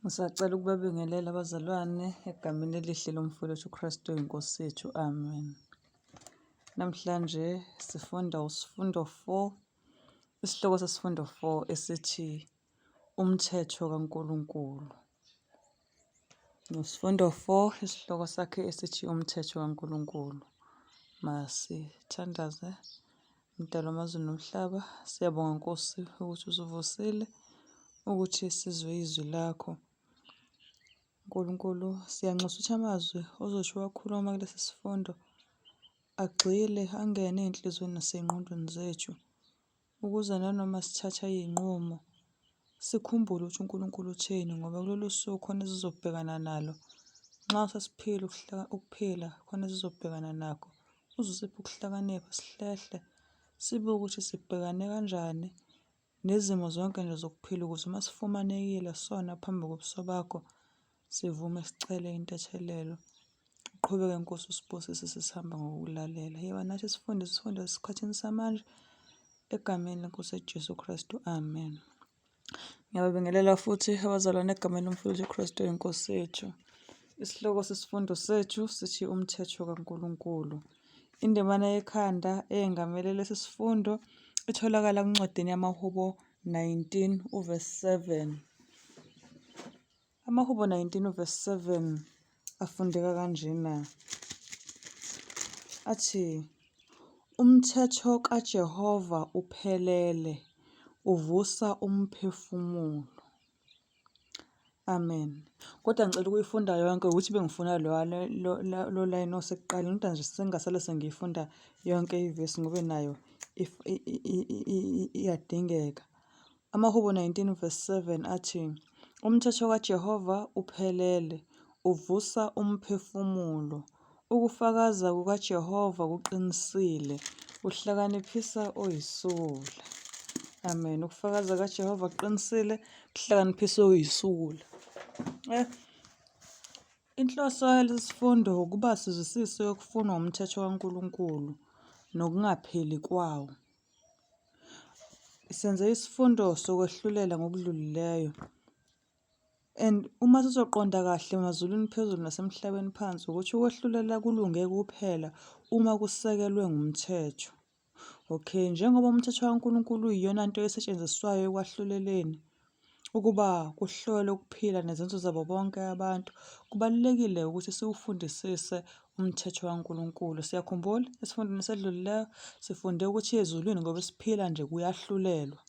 Ngisacela ukubabingelela abazalwane egameni elihle lomfowethu uKristu inkosi yethu. Amen. Namhlanje sifunda usifundo 4, isihloko sesifundo 4 esithi umthetho kaNkulunkulu. Nesifundo 4 isihloko sakhe esithi umthetho kaNkulunkulu. Masithandaze. Mdali wamazulu nomhlaba, siyabonga Nkosi ukuthi usuvusile ukuthi sizwe izwi lakho. Nkulunkulu, siyanxusa ukuthi amazwi ozosho wakhuluma kulesi sifundo agxile angene ey'nhliziyweni nasey'ngqondweni zethu ukuze nanoma sithatha iy'nqumo sikhumbule ukuthi uNkulunkulu utheni ngoba kulolu suku khona esizobhekana nalo. Nxa sesiphila ukuphila khona esizobhekana nakho. Uzosipha ukuhlakanipha sihlehle sibuke ukuthi sibhekane kanjani nezimo zonke nje zokuphila ukuze uma sifumanekile sona phambi kobuso bakho sivume sicele intethelelo. Uqhubeke Nkosi usibusise sesihamba ngokulalela. Yiba nathi sifunde sifunde esikhathini samanje egameni lenkosi Jesu Kristu. Amen. Ngiyababingelela futhi abazalwane egameni lomfowethu uKristu inkosi yethu. Isihloko sesifundo sethu sithi umthetho kaNkulunkulu. Indimana yekhanda eyengamele lesi sifundo itholakala kwincwadini yamaHubo 19 uvesi 7. AmaHubo 19 uvesi 7 afundeka kanjena. Athi, Umthetho kaJehova uphelele, uvusa umphefumulo. Amen. Kodwa ngicela ukuyifunda yonke ukuthi bengifuna lo line osekuqaleni kodwa nje sengingasale sengiyifunda yonke ivesi ngoba nayo iyadingeka. AmaHubo 19 verse 7 athi, Umthetho kaJehova uphelele, uvusa umphefumulo. Ukufakaza kukaJehova kuqinisile, kuhlakaniphisa oyisiwula. Amen. Ukufakaza kaJehova kuqinisile, kuhlakaniphisa oyisiwula. Eh. Inhloso yalesi sifundo ukuba sizwisise okufunwa umthetho kaNkulunkulu nokungapheli kwawo. Senze isifundo sokwehlulela ngokudlulileyo and uma sizoqonda kahle emazulwini phezulu nasemhlabeni phansi ukuthi ukwehlulela kulunge kuphela uma kusekelwe ngumthetho. Okay, njengoba umthetho kaNkulunkulu uyiyona nto esetshenziswayo ekwahluleleni, ukuba kuhlolwe ukuphila nezenzo zabo bonke abantu, kubalulekile ukuthi siwufundisise umthetho kaNkulunkulu. Siyakhumbula esifundweni esedlulileyo sifunde ukuthi ezulwini ngoba siphila nje kuyahlulelwa.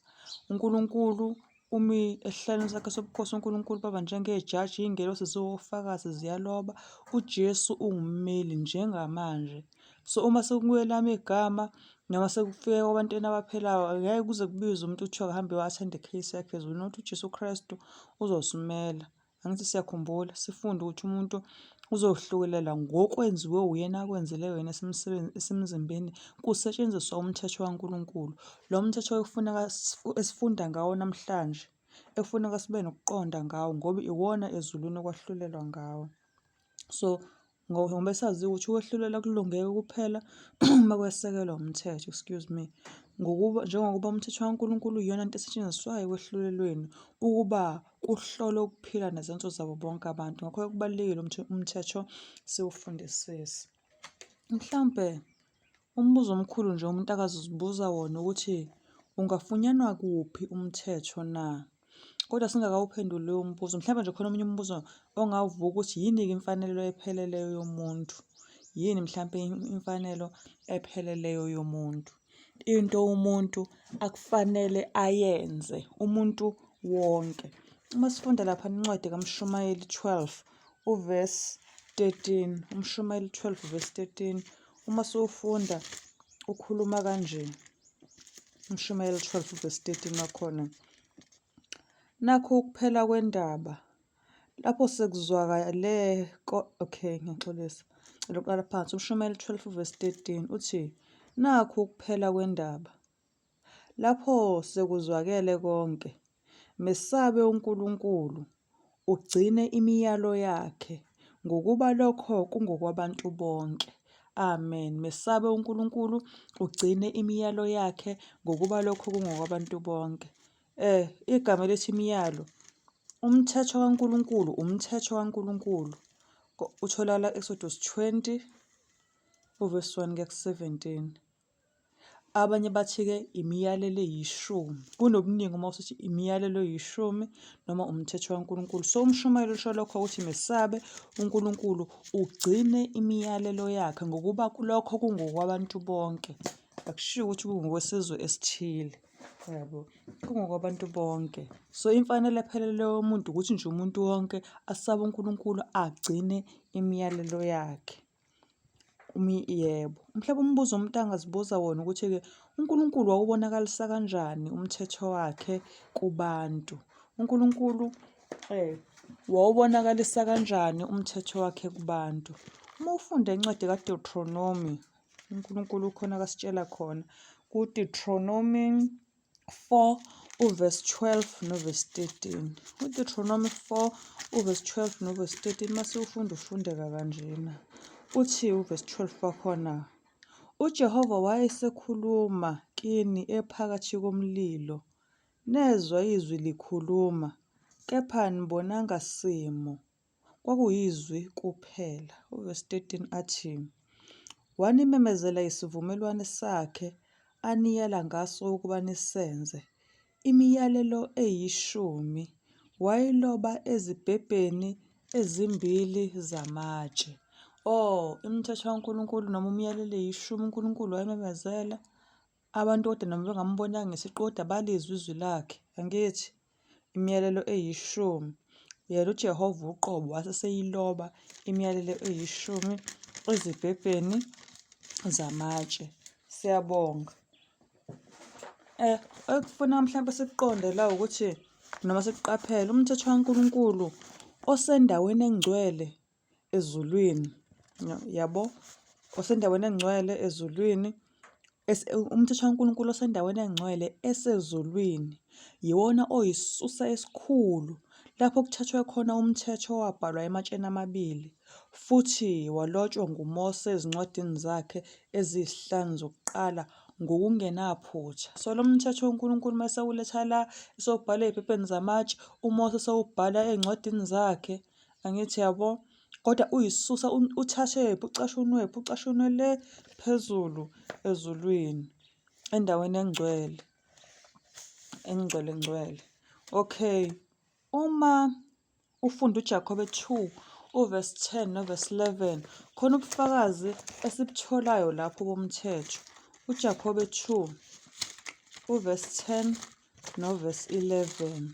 UNkulunkulu umi esihlalweni sakhe sobukhosi, uNkulunkulu baba njengejaji, iy'ngelosi ziwofakazi ziyaloba. UJesu ungummeli njengamanje. So uma sekukwelami igama noma sekufike ebantwini abaphilayo angeke kuze kubizwe umuntu kuthiwe akahambe ayo-attend-a i-case yakhe ezulwini kodwa uJesu Kristu uzosimela. Angithi siyakhumbula sifunde ukuthi umuntu uzohlukelela ngokwenziwe uyena akwenzele yena esemzimbeni kusetshenziswa umthetho kaNkulunkulu. Lo mthetho ekufuneka esifunda ngawo namhlanje ekufuneka sibe nokuqonda ngawo ngoba iwona ezulwini okwahlulelwa ngawo. So ngoba sazi ukuthi ukwehlulela kulungeke kuphela uma kwesekelwa umthetho, excuse me, ngokuba njengokuba umthetho kaNkulunkulu uyiyona nto esetshenziswayo ekwehlulelweni ukuba kuhlolwe ukuphila nezenzo zabo bonke abantu. Ngakho-ke kubalulekile ukuthi umthetho siwufundisise. Mhlawumpe umbuzo omkhulu nje umuntu akazibuza wona ukuthi ungafunyanwa kuphi umthetho na? Kodwa singakawuphenduli loyo mbuzo, mhlawumbe nje khona omunye umbuzo ongavuka ukuthi yini-ke imfanelo epheleleyo yomuntu? Yini mhlampe imfanelo epheleleyo yomuntu? Into umuntu akufanele ayenze, umuntu wonke. Uma sifunda lapha incwadi kaMshumayeli 12 uvesi 13, uMshumayeli 12 verse 13, uma siwufunda ukhuluma kanje. UMshumayeli 12 verse 13 wakhona. Nakhu ukuphela kwendaba. Lapho sekuzwakale okay ngiyaxolisa. Ngicela uqala phansi. UMshumayeli 12 verse 13 uthi, Nakhu ukuphela kwendaba. Lapho sekuzwakele konke, mesabe uNkulunkulu, ugcine imiyalo yakhe, ngokuba lokho kungokwabantu bonke. Amen. Mesabe uNkulunkulu, ugcine imiyalo yakhe, ngokuba lokho kungokwabantu bonke. Igama elithi imiyalo Umthetho kaNkulunkulu, umthetho kaNkulunkulu utholakala Exodus 20 uvesi 1 kuya ku-17. Abanye bathi-ke imiyalelo eyishumi. Kunobuningi uma usuthi imiyalelo eyishumi noma umthetho kaNkulunkulu. So umshumayeli usho lokho ukuthi mesabe uNkulunkulu ugcine imiyalelo yakhe ngokuba lokho kungokwabantu bonke. Akushiwo ukuthi kungokwesizwe esithile. Yabo, kungokwabantu bonke. So imfanelo ephelele yomuntu ukuthi nje umuntu wonke asabe uNkulunkulu agcine imiyalelo yakhe. Yebo. Mhlawumbe umbuzo umuntu angazibuza wona ukuthi-ke uNkulunkulu wawubonakalisa kanjani umthetho wakhe kubantu? UNkulunkulu wawubonakalisa kanjani umthetho wakhe kubantu? Uma ufunda incwadi kaDeuteronomy, uNkulunkulu ukhona akasitshela khona kuDeuteronomy 4 uvesi 12 novesi 13. UDeuteronomy 4 uvesi 12 novesi 13 mase ufunda ufundeka kanjena. Uthi uvesi 12 wakhona, uJehova wayesekhuluma kini ephakathi komlilo, nezwa izwi likhuluma, kepha anibonanga simo. Kwakuyizwi kuphela. Uvesi 13 athi, Wanimemezela isivumelwano sakhe aniyala ngaso ukuba nisenze, imiyalelo eyishumi, wayiloba ezibhebheni ezimbili zamatshe. Oh, imithetho kaNkulunkulu noma umyalelo eyishumi uNkulunkulu wayimemezela. Abantu kodwa noma bengambonanga ngesiqu kodwa balizwa izwi lakhe, angithi? Imiyalelo eyishumi. Yena uJehova uqobo wase seyiloba imiyalelo eyishumi ezibhebheni zamatshe. Siyabonga. Eh, ekufuna mhlawumbe sikuqonde la ukuthi noma sikuqaphele umthetho kaNkulunkulu osendaweni engcwele ezulwini yabo osendaweni engcwele ezulwini umthetho kaNkulunkulu osendaweni engcwele esezulwini yiwona oyisisusa esikhulu lapho kuthathwe khona umthetho owabhalwa ematsheni amabili futhi walotshwa nguMose ezincwadini zakhe eziyisihlanu zokuqala ngokungenaphutha. So lo mthetho uNkulunkulu uma esewuletha la esewubhala ey'phepheni zamatshe, uMose esewubhala ey'ncwadini zakhe. Angithi yabo? Kodwa uyisisusa uthathephi ucashunwephi ucashunwe le phezulu ezulwini endaweni engcwele engcwele ngcwele. Okay, uma ufunda uJakobe 2 uverse 10 noverse 11 khona ubufakazi esibutholayo lapho bomthetho. UJakobe 2 uverse 10 noverse 11.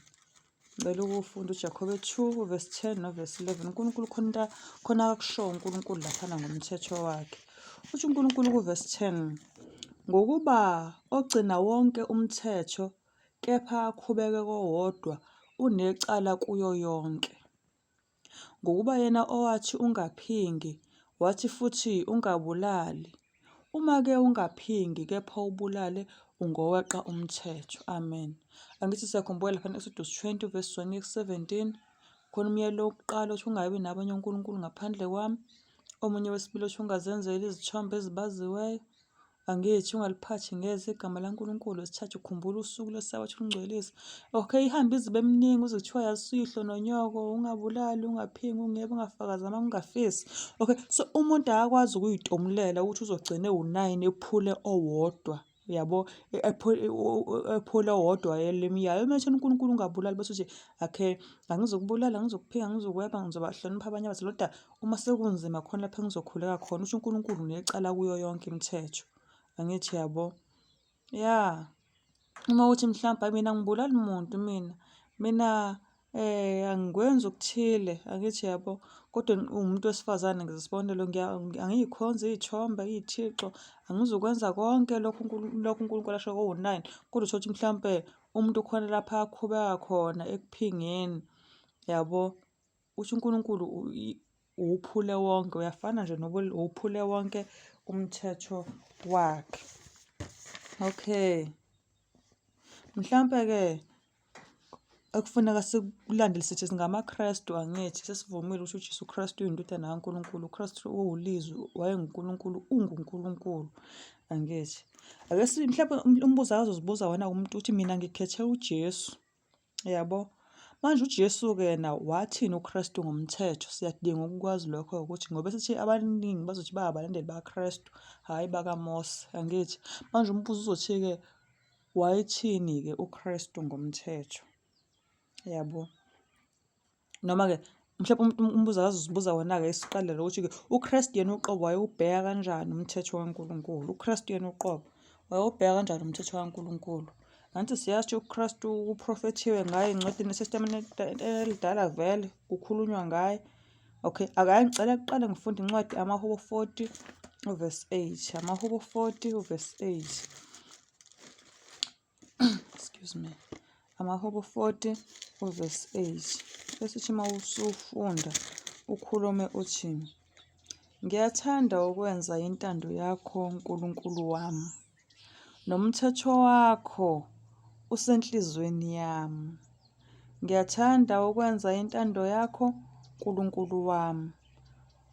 Ngicela ukuwufunda uJakobe 2 verse 10 no verse 11. UNkulunkulu khona into khona akakushoyo uNkulunkulu laphana ngomthetho wakhe. Uthi uNkulunkulu ku verse 10, ngokuba ogcina wonke umthetho kepha akhubeke kowodwa unecala kuyo yonke. Ngokuba yena owathi ungaphingi, wathi futhi ungabulali. Uma-ke ungaphingi kepha ubulale, ungoweqa umthetho. Amen. Angithi siyakhumbula lapha Exodus 20 verse 1 17 khona umyalelo wokuqala othi ungabi nabanye onkulunkulu ngaphandle kwami. Omunye wesibili othi ungazenzeli izithombe ezibaziweyo. Angithi ungaliphathi ngeze igama laNkulunkulu wesithathu ukhumbula usuku lwesabatha ulungcwelise. Okay, ihambe izibe eminingi uze kuthiwa yazisa uyihlo nonyoko, ungabulali, ungaphingi, ungebe, ungafakazi amanga, ungafisi. Okay, so umuntu akakwazi ukuyitomulela ukuthi uzogcina ewu-nine ephule owodwa yabo ephule owodwa yelemiyayo. Uma ethena uNkulunkulu ungabulali bese uthi okay angizukubulala, angizukuphinga, angizukweba, ngizobahlonipha abanye abazali kodwa Uma sekunzima khona lapho engizokhuleka khona, usho uNkulunkulu unecala kuyo yonke imithetho. Angithi yabo? Ya. Uma uthi mhlawumbe hayi mina angibulali muntu mina, mina angikwenzi okuthile, angithi yabo? Kodwa uwumuntu wesifazane ngenza isibonelo angiyikhonzi iy'thombe, iy'thixo, angizukwenza konke lokhu lokhu uNkulunkulu asho kowu-nine. Kodwa uthole ukuthi mhlampe umuntu khona lapha akhubeka khona ekuphingeni, yabo? Uthi uNkulunkulu uwuphule wonke, uyafana nje uwuphule wonke umthetho wakhe. Okay. Mhlampe-ke ekufuneka sikulandele sithi singamaKristu angithi sesivumile ukuthi uJesu Kristu uyindodana kaNkulunkulu, uKristu uwulizwi, wayenguNkulunkulu, unguNkulunkulu angithi. Ake si mhlampe umbuzo akazozibuza wona umuntu uthi mina ngikhethe uJesu. Yabo? Manje uJesu-ke yena wathini uKristu ngomthetho? Siyadinga ukukwazi lokho ukuthi ngoba sithi abaningi bazothi bayabalandeli bakaKristu, hhayi bakaMose, angithi? Manje umbuzo uzothi-ke wayethini-ke uKristu ngomthetho? Yabo. Noma-ke mhlawumbe umuntu umbuzo akazuzibuza wona-ke isiqalelo ukuthi-ke uKristu yena uqobo wayewubheka kanjani umthetho kaNkulunkulu? UKristu yena uqobo wayewubheka kanjani umthetho kaNkulunkulu? Angithi siyazi ukuthi uKristu kuprofethiwe ngaye encwadini eseTestamenteni elidala vele kukhulunywa ngaye. Okay, akaye ngicela kuqale ngifunde incwadi amaHubo 40 uverse 8. AmaHubo 40 uverse 8. Excuse me. AmaHubo 40 uverse 8. Bese uma usufunda ukhulume uthi Ngiyathanda ukwenza intando yakho Nkulunkulu wami, nomthetho wakho usenhliziyweni yami. Ngiyathanda ukwenza intando yakho Nkulunkulu wami,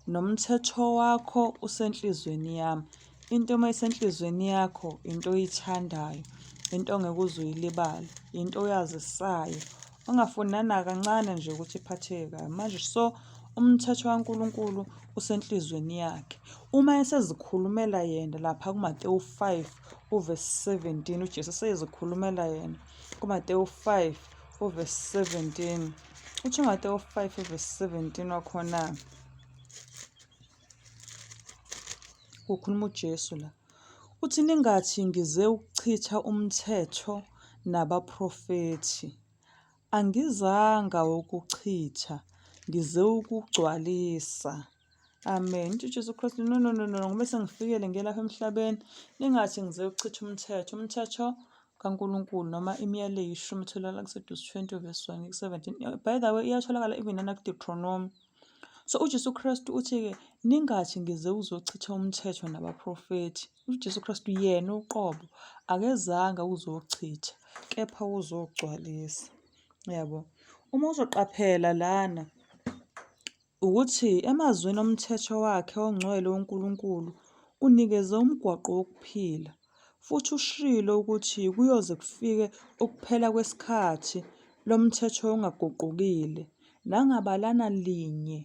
Nomthetho wakho usenhlizweni yami. Into uma isenhlizweni yakho into oyithandayo, into ongeke uze uyilibale, into oyazisayo, ongafuni nanakancane nje ukuthi iphatheke kabi. Manje so umthetho kaNkulunkulu usenhlizweni yakhe. Uma esezikhulumela yena lapha kuMatewu 5 uvesi 17 uJesu esezikhulumela yena kuMatewu 5 uvesi 17 Uthi uMatewu 5 verse 17 wakhona kukhuluma uJesu la. Uthi ningathi ngize ukuchitha umthetho nabaprofethi. Angizanga ukuchitha, ngize ukugcwalisa. Amen. Uthi uJesu Kristu no no no no ngoba sengifikele ngelapha emhlabeni ningathi ngize ukuchitha umthetho. Umthetho kaNkulunkulu noma imiyalelo eyishumi itholakala ku-Exodus 20 verse 1 ku-17. By the way iyatholakala even nakuDeuteronomy. So uJesu Kristu uthi-ke ningathi ngize uzochitha umthetho nabaprofethi. UJesu Kristu yena uqobo akezanga uzochitha kepha uzogcwalisa. Yabo. Uma uzoqaphela lana Ukuthi emazwini omthetho wakhe ongcwele uNkulunkulu unikeze umgwaqo wokuphila, futhi ushilo ukuthi kuyoze kufike ukuphela kwesikhathi lo mthetho ungaguqukile, nangabalana linye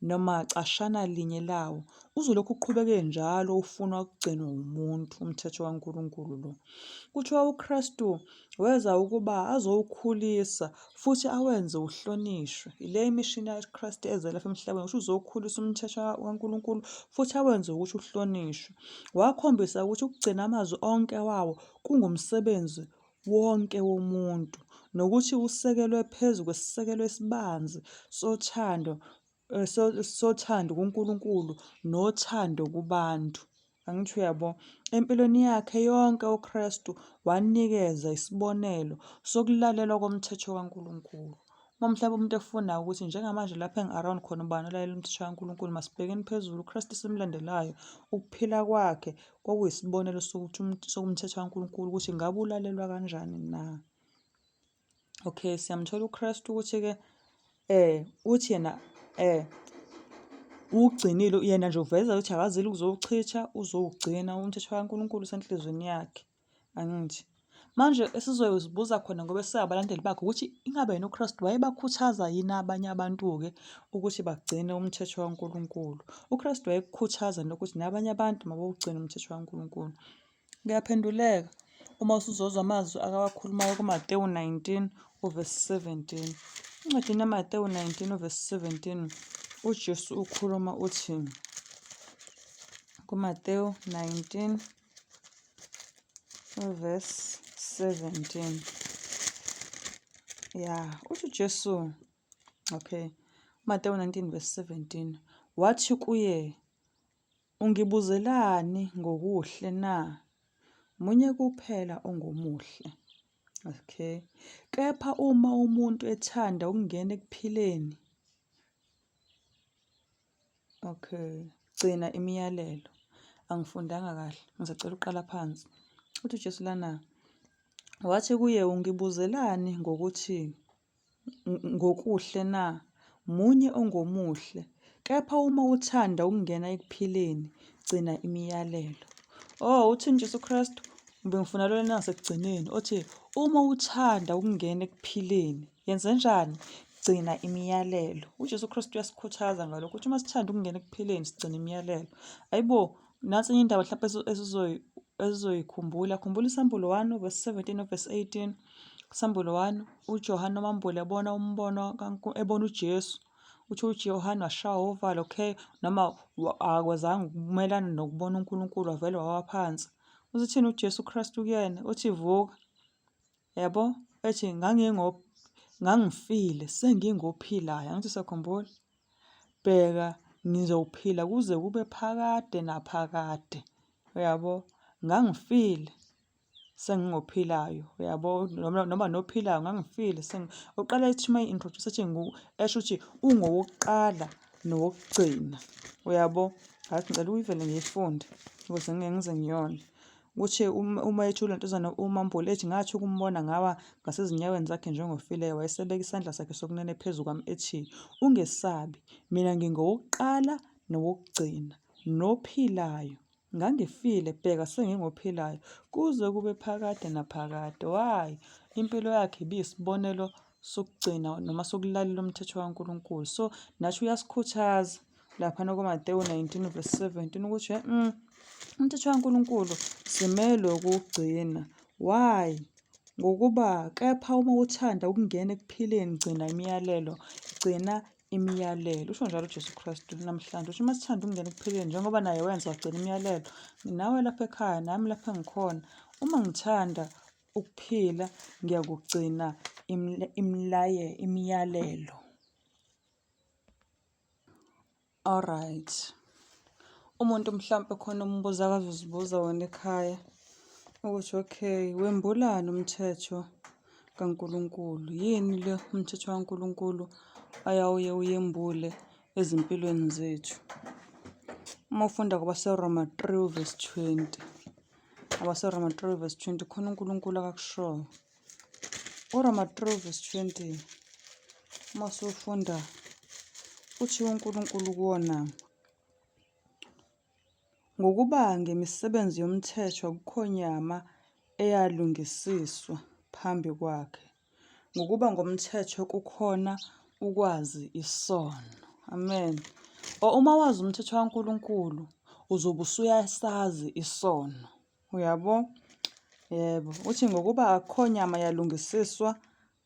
noma cashana linye lawo, uzolokhu uqhubeke njalo ufunwa ukugcinwa wumuntu, umthetho kaNkulunkulu lo. Kuthiwa uKristu Weza ukuba azowukhulisa futhi awenze uhlonishwe. Ile imishini kaKristu eze lapha emhlabeni ukuthi uzokhulisa umthetho kaNkulunkulu futhi awenze ukuthi uhlonishwe. Wakhombisa ukuthi ukugcina amazwi onke wawo kungumsebenzi wonke womuntu nokuthi usekelwe phezu kwesisekelo esibanzi sothando eh, sothando kuNkulunkulu nothando kubantu. Angithi uyabo, empilweni yakhe yonke uKristu wanikeza isibonelo sokulalelwa komthetho kaNkulunkulu. Uma mhlawumbe umuntu efuna ukuthi njengamanje lapha engi-around khona ubani olalela umthetho kaNkulunkulu, masibhekeni phezulu uKristu esimlandelayo, ukuphila kwakhe kwakuyisibonelo sokuthi sokumthetho kaNkulunkulu ukuthi ngabe ulalelwa kanjani na. Okay, siyamthola uKristu ukuthi-ke uthi yena ugcinile yena nje uveza ukuthi akazile ukuzowuchitha uzowugcina umthetho kaNkulunkulu usenhlizweni yakhe. Angithi? Manje esizozibuza khona ngoba singabalandeli bakhe ukuthi ingabe yena uKristu wayebakhuthaza yini abanye abantu-ke ukuthi bagcine umthetho kaNkulunkulu? UKristu wayekukhuthaza nokuthi nabanye abantu mabawugcine umthetho kaNkulunkulu. Kuyaphenduleka uma usuzozwa amazwi akawakhulumayo kuMatewu 19 uvesi 17. Encwadini yaMatewu 19 uvesi 17 uJesu ukhuluma uthi kuMatewu 19 uvesi 17. Ya, uthi uJesu okay, uMatewu 19 verse 17 wathi kuye Ungibuzelani ngokuhle na? Munye kuphela ongomuhle. Okay. Kepha uma umuntu ethanda ukungena ekuphileni, okay, gcina imiyalelo. Angifundanga kahle, ngisacela uqala phansi. Uthi uJesu lana, wathi kuye, ungibuzelani ngokuthi ngokuhle na? Munye ongomuhle. Kepha uma uthanda ukungena ekuphileni, gcina imiyalelo. Oh, uthini Jesu Kristu? Ngifuna lona nasekugcineni othi uma uthanda ukungena ekuphileni. Yenzenjani? Gcina imiyalelo. UJesu Kristu uyasikhuthaza ngalokho ukuthi uma sithanda ukungena ekuphileni sigcine imiyalelo. Ayibo, nansi enye indaba mhlawumbe esizoyikhumbula. Khumbula iSambulo 1 verse 17 no verse 18. Isambulo 1 uJohane omambule ebona umbono ebona uJesu. Uthi uJohane washawa uvalo, okay, noma akakwazanga ukumelana nokubona uNkulunkulu wavele wawa phansi. Uthini uJesu Kristu kuyena? Uthi vuka. Yabo? Ethi ngangingo ngangifile sengingophilayo. Angithi usakhumbula? Bheka ngizophila kuze kube phakade naphakade. Uyabo? Ngangifile sengingophilayo uyabo noma nophilayo ngangifile uqala ethi uma i-introduce ethi esho ukuthi ungowokuqala nowokugcina uyabo. Ngathi ngicela uyivele ngiyifunde ukuze ngingeke ngize ngiyone. Kuthe uma ethula lentozana uMaMbuli ethi ngathi ukumbona ngawa ngasezinyaweni zakhe njengofileyo wayesebeka isandla sakhe sokunene phezu kwami ethi ungesabi mina ngingowokuqala nowokugcina nophilayo Ngangifile, bheka sengingophilayo kuze kube phakade naphakade. Why? Impilo yakhe ibiyisibonelo sokugcina noma sokulalela umthetho kaNkulunkulu. So nathi uyasikhuthaza laphana koMatewu 19 verse 17 ukuthi umthetho kaNkulunkulu simelwe ukuwugcina. Why? Ngokuba kepha uma uthanda ukungena ekuphileni gcina imiyalelo, gcina imiyalelo. Usho njalo uJesu Kristu namhlanje ukuthi uma sithanda ukungena ekuphileni njengoba naye wenza wagcina imiyalelo, nawe lapha ekhaya nami lapha engikhona, uma ngithanda ukuphila ngiyakugcina imiyalelo. Alright. Umuntu mhlampe khona umbuzo akazozibuza wona ekhaya ukuthi okay, wembulani umthetho kaNkulunkulu? Yini le umthetho kaNkulunkulu ayawuye uyembule ezimpilweni zethu? Uma ufunda kwabaseRoma 3 verse 20, abaseRoma 3 verse 20 khona uNkulunkulu akakushoyo. URoma 3 verse 20 uma usufunda uthi uNkulunkulu kuwona ngokuba ngemisebenzi yomthetho akukho nyama eyalungisiswa phambi kwakhe ngokuba ngomthetho kukhona ukwazi isono. Amen. O uma wazi umthetho kaNkulunkulu uzobe usuyasazi isono. Uyabo? Yebo. Uthi ngokuba akukho nyama yalungisiswa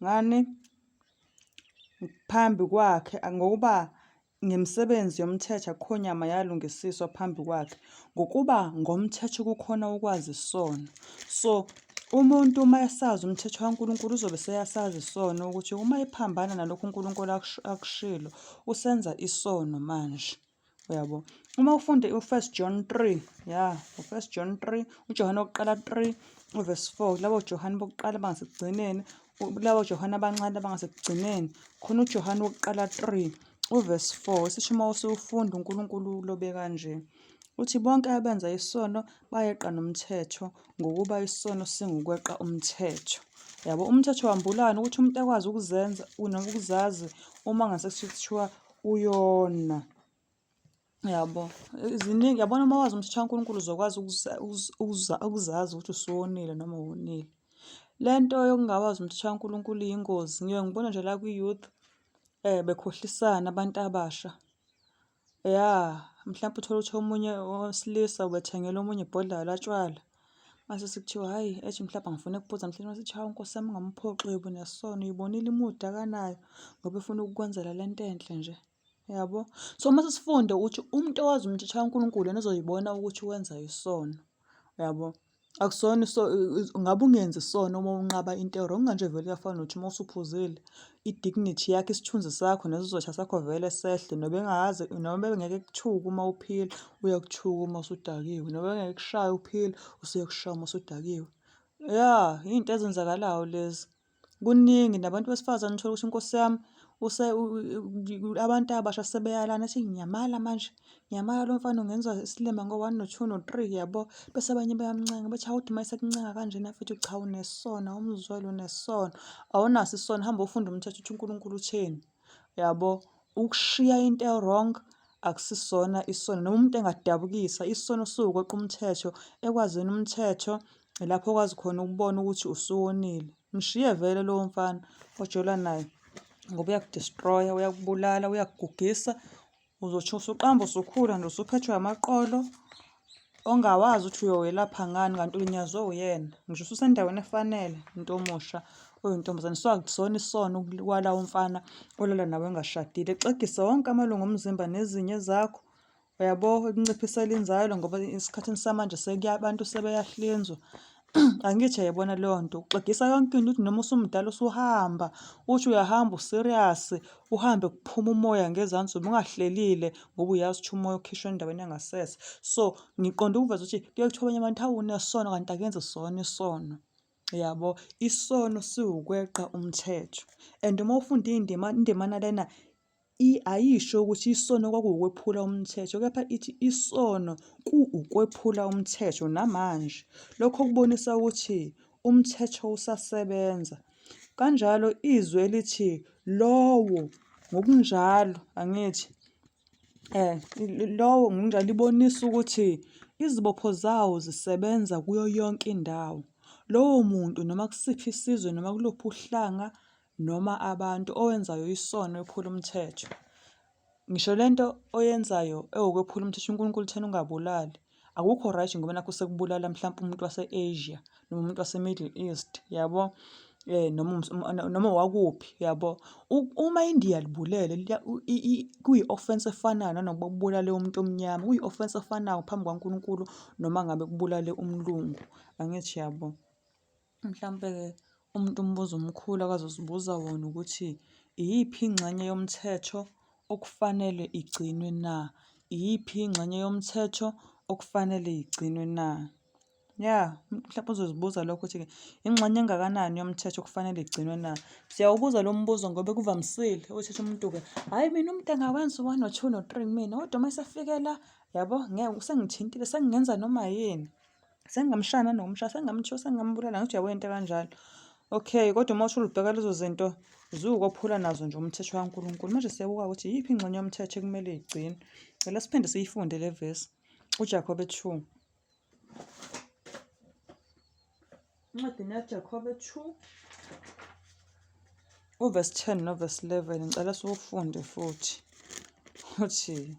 ngani phambi kwakhe ngokuba ngemisebenzi yomthetho akukho nyama yalungisiswa phambi kwakhe ngokuba ngomthetho kukhona ukwazi isono. So umuntu uma esazi umthetho kaNkulunkulu uzobe seyasazi isono ukuthi uma ephambana nalokhu uNkulunkulu akushilo usenza isono manje. Uyabo? Uma ufunda u-First John 3, ya, u-First John 3, uJohane wokuqala 3, uverse 4, labo Johane bokuqala bangasekugcineni, labo Johane abancane abangasekugcineni, khona uJohane wokuqala 3, uverse 4, esisho uma usuwufunda uNkulunkulu ulobe kanje. Uthi bonke abenza isono bayeqa nomthetho ngokuba isono singukweqa umthetho. Yabo umthetho wambulani ukuthi umuntu akwazi ukuzenza noma ukuzazi uma ngase kuthiwa uyona. Yabo, ziningi yabona uma wazi umthetho kaNkulunkulu uzokwazi ukuzazi ukuthi usuwonile noma awonile. Le nto yokungawazi umthetho kaNkulunkulu iyingozi. Ngiye ngibone nje la kwi-youth bekhohlisana abantu abasha. Ya, mhlampe uthole ukuthi omunye wesilisa ubethengela omunye ibhodlela latshwala. Mase sekuthiwa hhayi ethi mhlawumbe angifuni ukuphuza mhlawumbe mase kuthiwa hawu nkosi yami ungamphoxi uyobe unesono uyibonile imuda akanayo ngoba efuna ukukwenzela le nto enhle nje. Yabo? So uma sesifunde ukuthi umuntu owazi umthetho kaNkulunkulu yena uzoyibona ukuthi wenza isono. Uyabo? Akusona so ngabe ungenzi isono uma unqaba into e-wrong kanje vele kuyafana nokuthi uma usuphuzile i-dignity yakho, isithunzi sakho nesizotha sakho vele sehle noba engazi noma bengeke ekuthuke uma uphila uyakuthuka uma usudakiwe, noma bengeke ekushaye uphila usuyekushaya uma usudakiwe. Ya, iy'nto ezenzakalayo lezi. Kuningi nabantu besifazane uthole ukuthi inkosi yami abantu abasha sebeyalana ethi ngiyamala manje ngiyamala lo mfana ungenza isilima ngo-one no-two no-three yabo. Bese abanye bayamncenga bethi hawu uma esekuncenga kanjena futhi cha unesono awumzweli unesono. Awunaso isono hamba ufunde umthetho ukuthi uNkulunkulu utheni yabo. Ukushiya into e-wrong akusisona isono noma umuntu engadabukisa isono siwukweqa umthetho ekwazini umthetho ilapho okwazi khona ukubona ukuthi usuwonile. Mshiye vele lowo mfana ojola naye ngoba uyakudestroya, uyakubulala, uyakugugisa. Uzothi usuqamba usukhula nje usuphethwe amaqolo ongawazi ukuthi uyowelapha ngani kanti ulinyazwe uyena. Ngisho ususendaweni efanele umuntu omusha oyintombazane. So akusona isono ukwala umfana olala nawe engashadile. Xegisa wonke amalungu omzimba nezinye zakho. Uyabo ikunciphisela inzalo ngoba esikhathini samanje sekuya abantu sebeyahlinzwa. Angithi uyayibona leyo nto, uxegisa yonke into uthi noma usumdala usuhamba, uthi uyahamba u-serious, uhambe kuphume umoya ngezansi ubungahlelile ngoba uyazi ukuthi umoya ukhishwa endaweni yangasese. So ngiqonde ukuveza ukuthi kuye kuthiwe abanye abantu hawu unesono kanti akenzi sona isono. Yabo, isono siwukweqa umthetho and uma ufunda iy'ndima indimana lena Ayisho ukuthi isono kwakuwukwephula umthetho, kepha ithi isono kuwukwephula umthetho namanje. Lokho kubonisa ukuthi umthetho usasebenza. Kanjalo izwi elithi lowo ngokunjalo, angithi, lowo ngokunjalo libonisa ukuthi izibopho zawo zisebenza kuyo yonke indawo. Lowo muntu noma kusiphi isizwe noma kuluphi uhlanga noma abantu owenzayo isono ephula umthetho. Ngisho lento oyenzayo ewukwephula umthetho uNkulunkulu uthena ungabulali. Akukho right ngoba nakhu sekubulala mhlampe umuntu wase-Asia noma umuntu wase-Middle East yabo noma noma owakuphi yabo. Uma iNdiya libulele kuyi-offence efanayo nanokuba kubulale umuntu omnyama, kuyi-offence efanayo phambi kukaNkulunkulu noma ngabe kubulale umlungu, angithi yabo. Mhlampe-ke umuntu umbuzo omkhulu akazozibuza wona ukuthi iyiphi ingxenye yomthetho okufanele igcinwe na? Iyiphi ingxenye yomthetho okufanele igcinwe na? Ya, mhlawumbe uzozibuza lokho ukuthi-ke ingxenye engakanani yomthetho okufanele igcinwe na? Siyawubuza lo mbuzo ngoba kuvamisile ukuthi umuntu-ke, hhayi mina umuntu engawenza u-one no-two no-three kumina, kodwa uma esefike la, yabo ngeke usengithintile sengingenza noma yini. Sengingamshaya nanokumshaya, sengingamthuka, sengingambulala, angithi uyabona into ekanjalo. Okay, kodwa uma uthula ubheka lezo zinto ziwukophula nazo nje umthetho kaNkulunkulu. Manje siyabuka ukuthi iyiphi ingxenye yomthetho ekumele igcinwe. Cela siphinde siyifunde le vesi. UJakobe 2. Incwadini yaJakobe 2 uvesi 10 novesi 11 ngicela siwufunde futhi. Uthi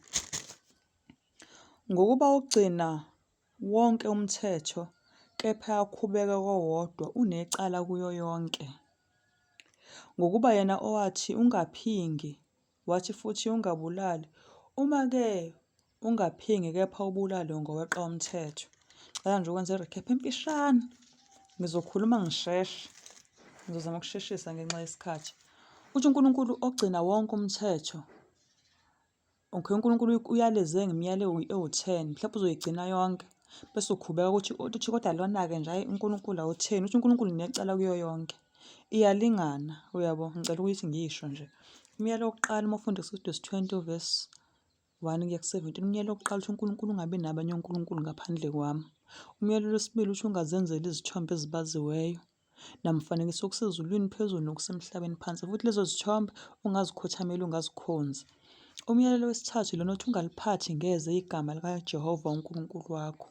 ngokuba ugcina Wonke umthetho, kepha akhubeke kowodwa, unecala kuyo yonke. Ngokuba yena owathi, Ungaphingi, wathi futhi, Ungabulali. Uma-ke ungaphingi kepha ubulale, ungoweqa umthetho. Ngicela nje ukwenza i-recap emfishane. Ngizokhuluma ngisheshe. Ngizozama ukusheshisa ngenxa yesikhathi. Uthi uNkulunkulu ogcina wonke umthetho Okay, uNkulunkulu uyaleze ngemiyalelo ewu-ten, mhlawumbe uzoyigcina yonke bese ukhubeka ukuthi uthi kodwa lona-ke nje hhayi uNkulunkulu awutheni, uthi uNkulunkulu unecala kuyo yonke. Iyalingana, uyabo? Ngicela ukuthi ngiyisho nje. Umyalo wokuqala uma ufunda Exodus 20 verse 1 kuya ku-17, umyalo wokuqala uthi uNkulunkulu ungabi nabanye onkulunkulu ngaphandle kwami. Umyalo wesibili uthi ungazenzeli izithombe ezibaziweyo. Namfanekiso okusezulwini phezulu nokusemhlabeni phansi, futhi lezo zithombe ungazikhothameli, ungazikhonzi. Umyalelo wesithathu lona othi ungaliphathi ngeze igama likaJehova uNkulunkulu wakho.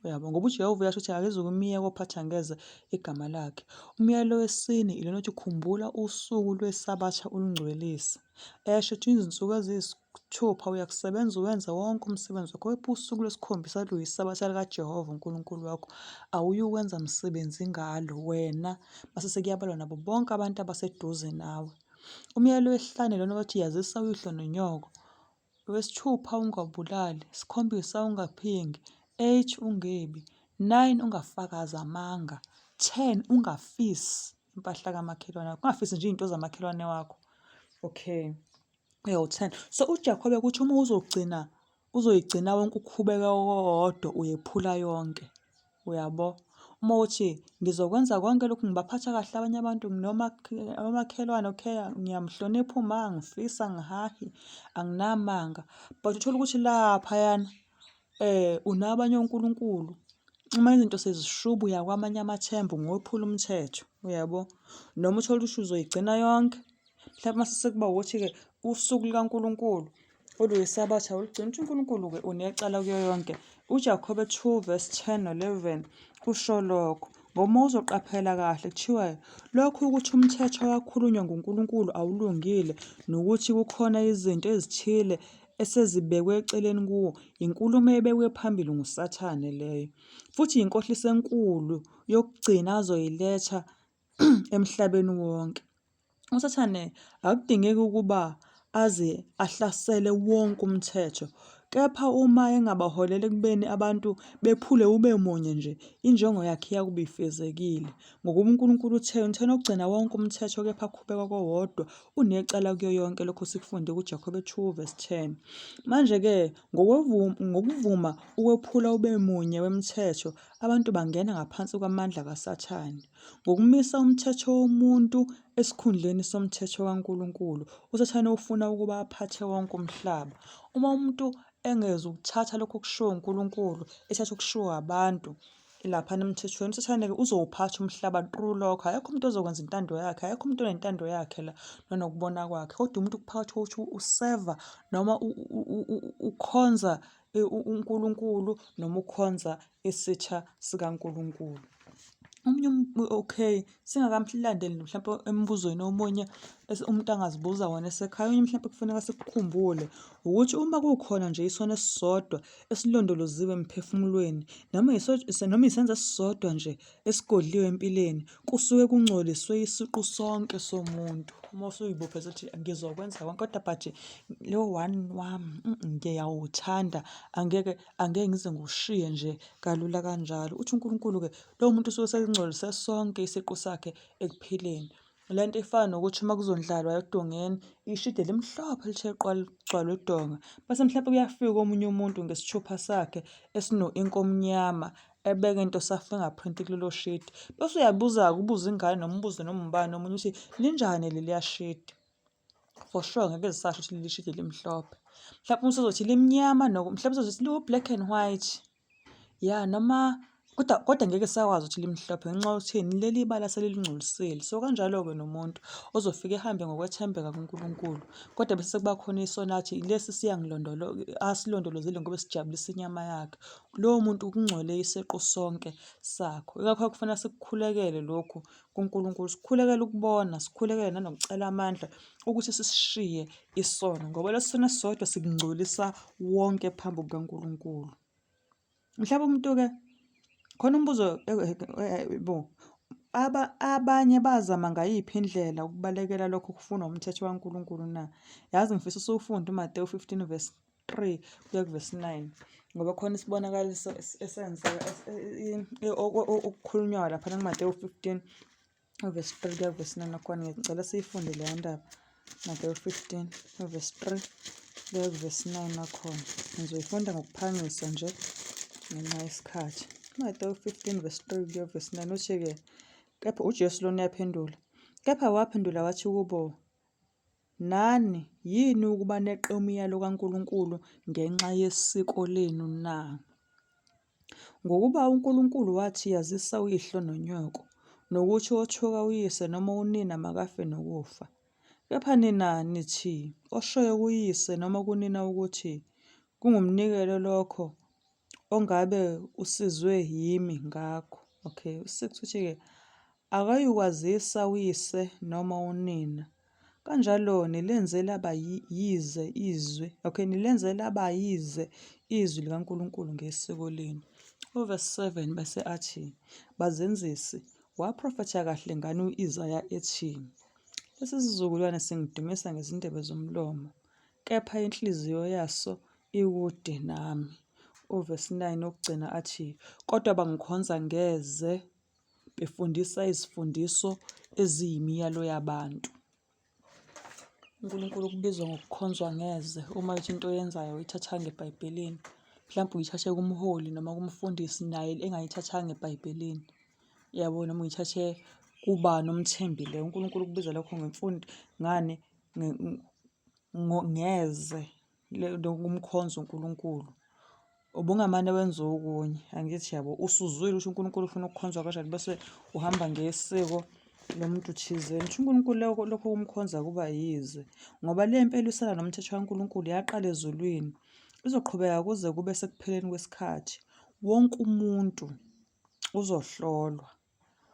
Uyabo, ngoba uJehova uyasho ukuthi akezukumiyeka ophatha ngeze igama lakhe. Umyalelo wesine ilona othi khumbula usuku lweSabatha ulungcwelise. Esho ukuthi izinsuku eziyisithupha uyakusebenza uwenze wonke umsebenzi wakho, kepha usuku lwesikhombisa luyisabatha likaJehova uNkulunkulu wakho, awuyukwenza msebenzi ngalo wena, mase sekuyabalwa nabo bonke abantu abaseduze nawe. Umyalo wesihlanu lona othi yazisa uyihlo nonyoko. Wesithupha ungabulali, sikhombisa ungaphingi, eight ungebi, nine ungafakazi amanga, ten ungafisi impahla kamakhelwane wakho, ungafisi nje iy'nto zamakhelwane wakho. Okay. Ewu-ten. So uJakobe kuthi uma uzogcina uzoyigcina wonke ukhubeka owodwa uyephula yonke. Uyabo? Uma uthi ngizokwenza konke lokhu ngibaphatha kahle abanye abantu noma omakhelwane okay ngiyamhlonipha uma ngifisa ngihahi anginamanga but uthole ukuthi laphayana unabanye onkulunkulu uma izinto sezishuba uya kwamanye amathemba ungophula umthetho uyabo noma uthole ukuthi uzoyigcina yonke mhlawumbe mase sekuba ukuthi-ke usuku lukaNkulunkulu oluyisabatha ulugcina ukuthi uNkulunkulu-ke unecala kuyo yonke uJakobe 2 verse 10 no-11 kusho lokho. Ngoba uma uzoqaphela kahle kuthiwa lokhu ukuthi umthetho owakhulunywa nguNkulunkulu awulungile nokuthi kukhona izinto ezithile esezibekwe eceleni kuwo, inkulumo ebekwe phambili nguSathane leyo. Futhi yinkohliso enkulu yokugcina azoyiletha emhlabeni wonke. USathane akudingeki ukuba aze ahlasele wonke umthetho, kepha uma engabaholela ekubeni abantu bephule ube munye nje, injongo yakhe iyakuba ifezekile. Ngokuba uNkulunkulu uthe, Uthena ogcina wonke umthetho kepha akhubeka kowodwa, unecala kuyo yonke. Lokhu sikufunde kuJakobe 2 verse 10. Manje-ke ngokuvuma ukwephula ube munye wemithetho, abantu bangena ngaphansi kwamandla kaSathane. Ngokumisa umthetho womuntu esikhundleni somthetho kaNkulunkulu, uSathane ufuna ukuba aphathe wonke umhlaba. Uma umuntu engezukuthatha lokho okushiwo uNkulunkulu, ethatha okushiwo abantu laphana emthethweni, uSathane-ke uzowuphatha umhlaba through lokho. Akekho umuntu ozokwenza intando yakhe, akekho umuntu onentando yakhe la nonokubona kwakhe, kodwa umuntu kuphakathi kokuthi useva noma ukhonza uNkulunkulu noma ukhonza isitha sikaNkulunkulu. Omunye okay, singakamlandeli mhlampe embuzweni omunye umuntu angazibuza wona esekhaya, okunye mhlampe kufuneka sikukhumbule ukuthi uma kukhona nje isono esisodwa esilondoloziwe emphefumulweni noma noma isenzo esisodwa nje esigodliwe empilweni, kusuke kungcoliswe isiqu sonke somuntu. Uma usuyibophezela ukuthi ngizokwenza konke kodwa but lo one wami ngiyawuthanda angeke angeke ngize ngiwushiye nje kalula kanjalo. Uthi uNkulunkulu-ke lowo muntu usuke esengcolise sonke isiqu sakhe ekuphileni. Le nto ifana nokuthi uma kuzondlalwa edongeni, ishidi elimhlophe lithe qwa ligcwale udonga. Bese mhlampe kuyafika omunye umuntu ngesithupha sakhe esino-ink omnyama, ebeke into sa-fingerprint kulelo shidi. Bese uyabuza-ke ubuze ingane noma ubuze noma ubani omunye ukuthi linjani leliya shidi. For sure ngeke zisasho ukuthi leli shidi limhlophe. Mhlawumbe usuzothi limnyama mhlawumbe usuzothi liwu-black and white. Ya noma kodwa kodwa ngeke sakwazi ukuthi limhlophe ngenxa yokuthini leli bala selilingcolisile. So kanjalo-ke nomuntu ozofika ehambe ngokwethembeka kuNkulunkulu kodwa bese sekuba khona isono athi lesi asilondolozile ngoba sijabulisa inyama yakhe. Lowo muntu kungcole isiqu sonke sakho. Yingakho kufanele sikukhulekele lokhu kuNkulunkulu, sikhulekele ukubona, sikhulekele nanokucela amandla ukuthi sisishiye isono ngoba lesi sono esisodwa sikungcolisa wonke phambi kukaNkulunkulu. Mhlawumbe umuntu-ke khona umbuzo bo abanye bazama ngayiphi indlela ukubalekela lokho okufunwa umthetho kaNkulunkulu na? Yazi ngifisa usuwufunde uMatewu 15 verse 3 kuya kuvesi 9 ngoba khona isibonakaliso esenzeka okukhulunywayo laphana kuMatewu 15 uvesi 3 kuya kuvesi 9 nakhona ngiyacela siyifunde leya ndaba. Matewu 15 uvesi 3 kuya kuvesi 9 nakhona ngizoyifunda ngokuphangisa nje ngenxa yesikhathi. Matewu 15 verse 3 kuya kuvesi 9 uthi-ke kepha uJesu lona uyaphendula, kepha waphendula wathi kubo, Nani, yini ukuba neqe umyalo kaNkulunkulu ngenxa yesiko lenu na? Ngokuba uNkulunkulu wathi, Yazisa uyihlo nonyoko, nokuthi othuka uyise noma unina makafe nokufa. Kepha nina nithi, Oshoyo kuyise noma kunina ukuthi, Kungumnikelo lokho ongabe usizwe yimi ngakho. Okay, u-6 uthi-ke, Akayukwazisa uyise noma unina. Kanjalo nilenze laba yize izwi, okay, nilenze laba yize izwi likaNkulunkulu ngesiko lenu. Uvesi 7 bese athi, Bazenzisi, waprofetha kahle ngani u-Isaya ethi, Lesi sizukulwane singidumisa ngezindebe zomlomo, kepha inhliziyo yaso ikude nami. Uvesi 9 wokugcina athi, Kodwa bangikhonza ngeze befundisa izifundiso eziyimiyalo yabantu. UNkulunkulu ukubizwa ngokukhonzwa ngeze uma ethi into oyenzayo awuyithathanga eBhayibhelini. Mhlawumbe uyithathe kumholi noma kumfundisi naye engayithathanga eBhayibhelini. Yabo noma uyithathe kubani omthembile. UNkulunkulu ukubiza lokho ngemfundo ngani ngeze. Lokumkhonza uNkulunkulu. Ubungamane wenze okunye, angithi yabo, usuzwile ukuthi uNkulunkulu ufuna ukukhonzwa kanjani bese uhamba ngesiko lomuntu thizeni. Kusho uNkulunkulu lokho lokho kumkhonza kuba yize ngoba le mpi elwisana nomthetho kaNkulunkulu yaqala ezulwini, izoqhubeka kuze kube sekupheleni kwesikhathi. Wonke umuntu uzohlolwa.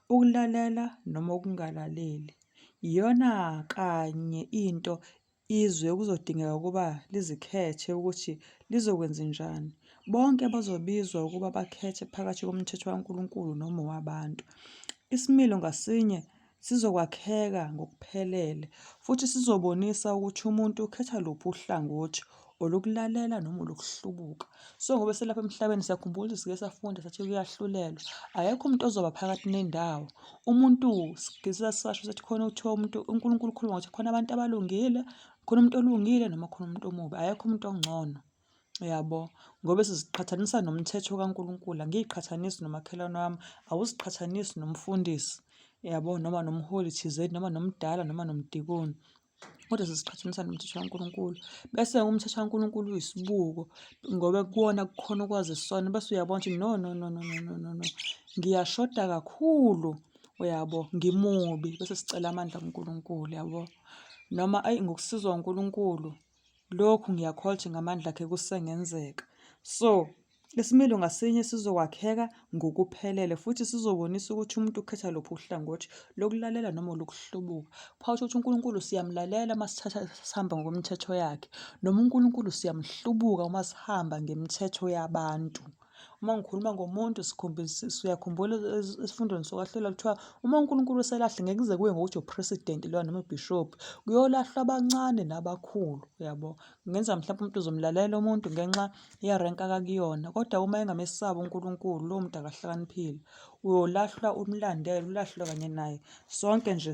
Ukulalela noma ukungalaleli. Iyona kanye into izwe okuzodingeka ukuba lizikhethe ukuthi lizokwenzenjani. Bonke bazobizwa ukuba bakhethe phakathi komthetho kaNkulunkulu noma owabantu. Isimilo ngasinye sizokwakheka ngokuphelele futhi sizobonisa ukuthi umuntu ukhetha luphi uhlangothi, olokulalela noma olokuhlubuka. So ngoba selapha emhlabeni siyakhumbula ukuthi sike safunda sathi kuyahlulelwa. Akekho umuntu ozoba phakathi nendawo. Umuntu sasho sathi khona kuthiwa umuntu uNkulunkulu ukhuluma ngokuthi khona abantu abalungile, khona umuntu olungile noma khona umuntu omubi. Akekho umuntu ongcono. Uyabo? Ngoba siziqhathanisa nomthetho kaNkulunkulu, angiyiqhathanisi nomakhelwane wami, awuziqhathanisi nomfundisi, uyabo, noma nomholi thizeni, noma nomdala, noma nomdikoni. Kodwa siziqhathanisa nomthetho kaNkulunkulu. Bese umthetho kaNkulunkulu uyisibuko ngoba kuwona kukhona ukwaziswana bese uyabona ukuthi no no no no no no no no ngiyashoda kakhulu, uyabo, ngimubi bese sicela amandla kuNkulunkulu, yabo. Noma ayi ngokusizwa uNkulunkulu Lokhu ngiyakholwa ukuthi ngamandla akhe kusengenzeka. So, isimilo ngasinye sizokwakheka ngokuphelele futhi sizobonisa ukuthi umuntu ukhetha luphi uhlangothi, lokulalela noma olokuhlubuka. Phawula ukuthi uNkulunkulu siyamlalela uma sithatha sihamba ngokwemithetho yakhe, noma uNkulunkulu siyamhlubuka uma sihamba ngemithetho yabantu. Uma ngikhuluma ngomuntu siyakhumbula esifundweni sokwahlulela kuthiwa uma uNkulunkulu eselahle ngeke kuze kuye ngokuthi upresident loya noma ubhishobhi, kuyolahlwa abancane nabakhulu, uyabo. Kungenza mhlawumpe umuntu uzomlalela umuntu ngenxa yerenki akakuyona, kodwa uma engamesabi uNkulunkulu lowo muntu akahlakaniphile. Uyolahlwa umlandele, ulahlwe kanye naye. Sonke nje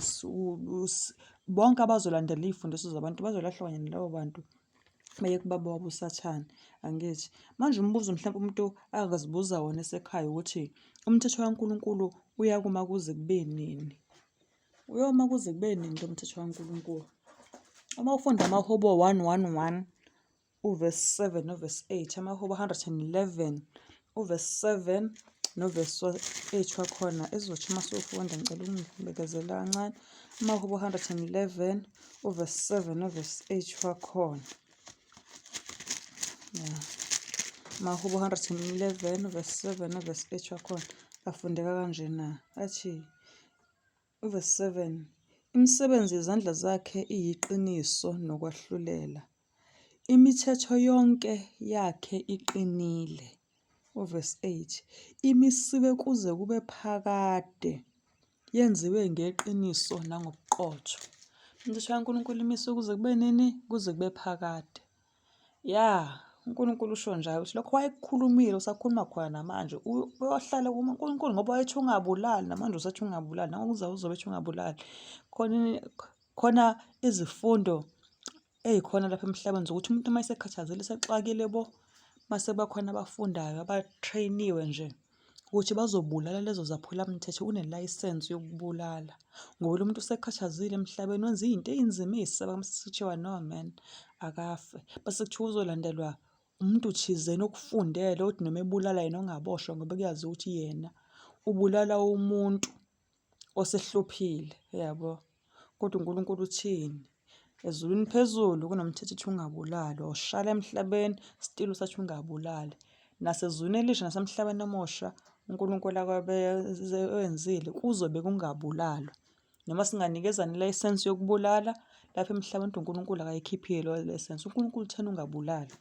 bonke abazolandela iy'mfundiso zabantu bazolahlwa kanye nalabo bantu. Beye kubaba wabo uSathane, angithi? Manje umbuzo mhlawumpe umuntu angazibuza wona esekhaya ukuthi umthetho kaNkulunkulu uyakuma kuze kube nini? Uyoma kuze kube nini lo mthetho kaNkulunkulu? Uma ufunda amaHubo 111 uvesi 7 novesi 8, amaHubo 111 uvesi 7 novesi 8 wakhona ezothi uma sewufunda ngicela ungibekezele kancane. AmaHubo 111 uvesi 7 novesi 8 wakhona. Ya. AmaHubo 111 uvesi 7 novesi 8 wakhona afundeka kanjena athi uvesi 7 imisebenzi yezandla zakhe iyiqiniso nokwahlulela. Imithetho yonke yakhe iqinile. Uvesi 8, Imisiwe kuze kube phakade, yenziwe ngeqiniso nangobuqotho. Imithetho kaNkulunkulu imisiwe kuze kube nini? Kuze kube phakade. Ya, uNkulunkulu usho njalo ukuthi lokho wayekukhulumile usakhuluma khona namanje uyohlala kuNkulunkulu ngoba wayethi ungabulali namanje usathi ungabulali nangokuzayo uzobe ethi ungabulali. Khona khona izifundo ey'khona lapha emhlabeni zokuthi umuntu uma esekhathazekile esexakile bo, mase kuba khona abafundayo aba-train-iwe nje ukuthi bazobulala lezo zaphulamthetho unelayisensi yokubulala. Ngoba lo muntu usekhathazile emhlabeni wenza iy'nto ey'nzima ey'saba mase kuthiwa no man akafe. Bese kuthiwa uzolandelwa umuntu thizeni okufundele othi noma ebulala yena ongaboshwa ngoba kuyaziwa ukuthi yena ubulala umuntu osehluphile, uyabo. Kodwa uNkulunkulu uthini? Ezulwini phezulu kunomthetho ethi ungabulali, wawushala emhlabeni still usathi ungabulali. Nasezulwini elisha nasemhlabeni omusha uNkulunkulu akabe ewenzile kuzobe kungabulalwa. Noma singanikezana ilayisensi yokubulala lapha emhlabeni kodwa uNkulunkulu akayikhiphile leyo layisensi. UNkulunkulu uthena ungabulali.